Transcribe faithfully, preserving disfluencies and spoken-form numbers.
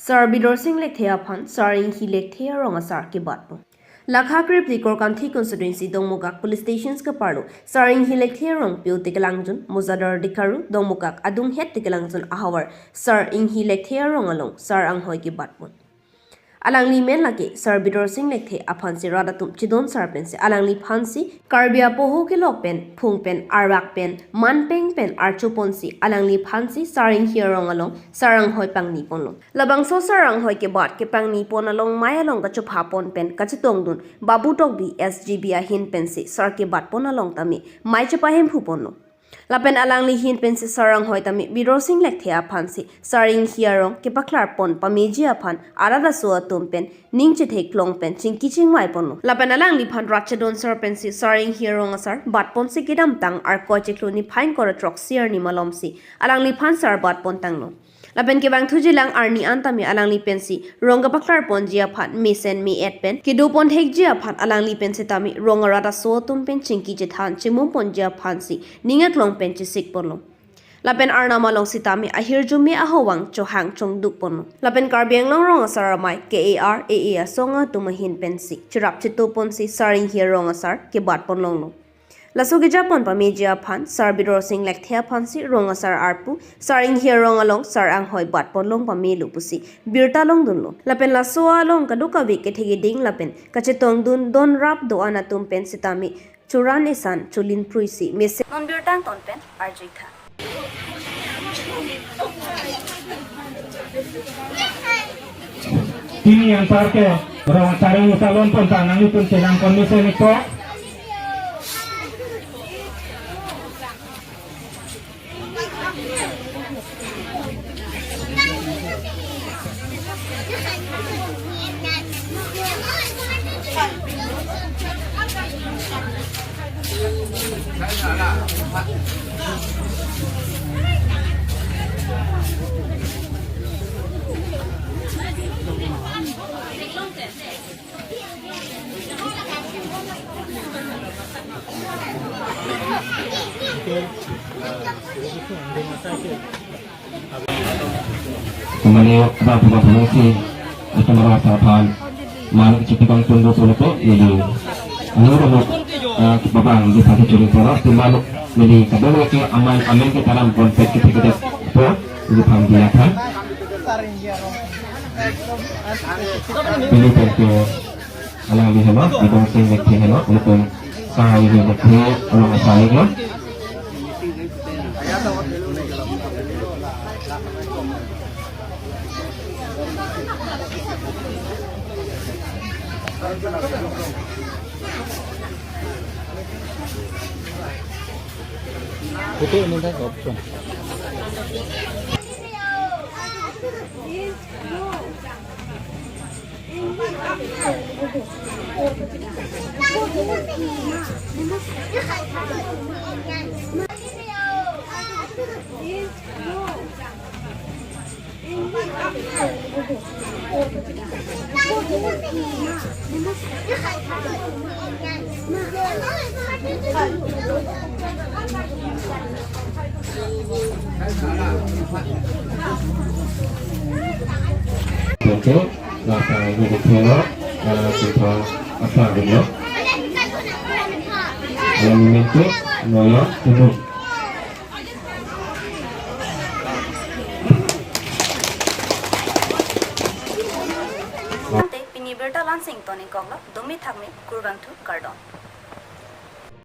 Sar Bidor Sing Lekthe aphan Sar Inghi Lekthe arong asar kebatpon. Lakha krip Dikorkanthi constituency Dongmukak police stations keparlo Sar Inghi Lekthe arong Piu Tekelangjun, Mojadar Dikaru, Dongmukak adunghet Tekelangjun ahavar Sar Inghi Lekthe arong along Sar anghoi kebatpon. Alangli men lake Sar Bidor Sing Lekthe aphansi rat atum chedon sar pensi alangliphansi Karbi apoho kelok pen, phung pen, arvak pen, manpeng pen archoponsi alangliphansi Sar Inghi arong along Sar anghoi pangniponlo. Labangso Sar anghoi kebat kepangnipon along mei along kachophapon pen kachetongdun Babu Tokbi S G B ahin pensi sar kebatpon along tame mei chepahemphuponlo. Lapen alangli ahin pensi Sar anghoi tame Bidor Sing Lekthe aphansi Sar Inghi arong kepaklarpon pameji aphan arat aso atum pen ning chetheklong pen chingki chingvaiponlo. Lapen alangliphan rat chedon sar pensi Sar Inghi arong asar batponsi kedamtang Arkoi chiklo niphai ingkoi ra throksi arni malomsi alangliphan sar batpontanglo. Lapen kevangthujilang arni an tame alangli pensi rong kepaklarponji aphan mesen me-et pen kedoponthekji aphan alangli pen setame rong arat aso atum pen chingki chethan chemumponji aphansi ning aklong pen chesikponlo. Lapen Arnam along setame ahirjume ahovang chohang chongdukponlo. Lapen Karbi Anglong Rong Asar Amei K A R A A asong atum ahin pensi cherap chetoponsi Sar Inghi arong asar kebatponlonglo. Laso kejapon pameji aphan Sar Bidor Sing Lekthe aphansi rong asar arpu Sar Inghi arong along Sar anghoi batponlong pamelo pusi birta longdunlo. Lapen laso along kadokave kethe keding lapen kachetongdun don rap do-an atum pen setame churan esan chulin phruisi mesen non birta angton pen arjuitha. Pini anparke rong asar inghi along pon ta nanglitum chelang pon mesen ikpo. Mane bang puma puma si atama rasa phan man kecipikang tunggu puluh tu jadi anu rumah babang di pati curi pura tu malu jadi kadang lagi aman amin kita ram konfet kita kita tu jadi paham dia kan. Pilih tentu alangli helo, Bidor Sing Lekthe helo, lapen Sar Inghi Lekthe arong asar lo. Photo ini kan option. Oke, lasa ini dikelo, eh, kita apa dulu? Yang mintu, noyo, ini. Ante pini birta la-an si ingtonikoklo, dumi thakmi, kurvangthu, kardom.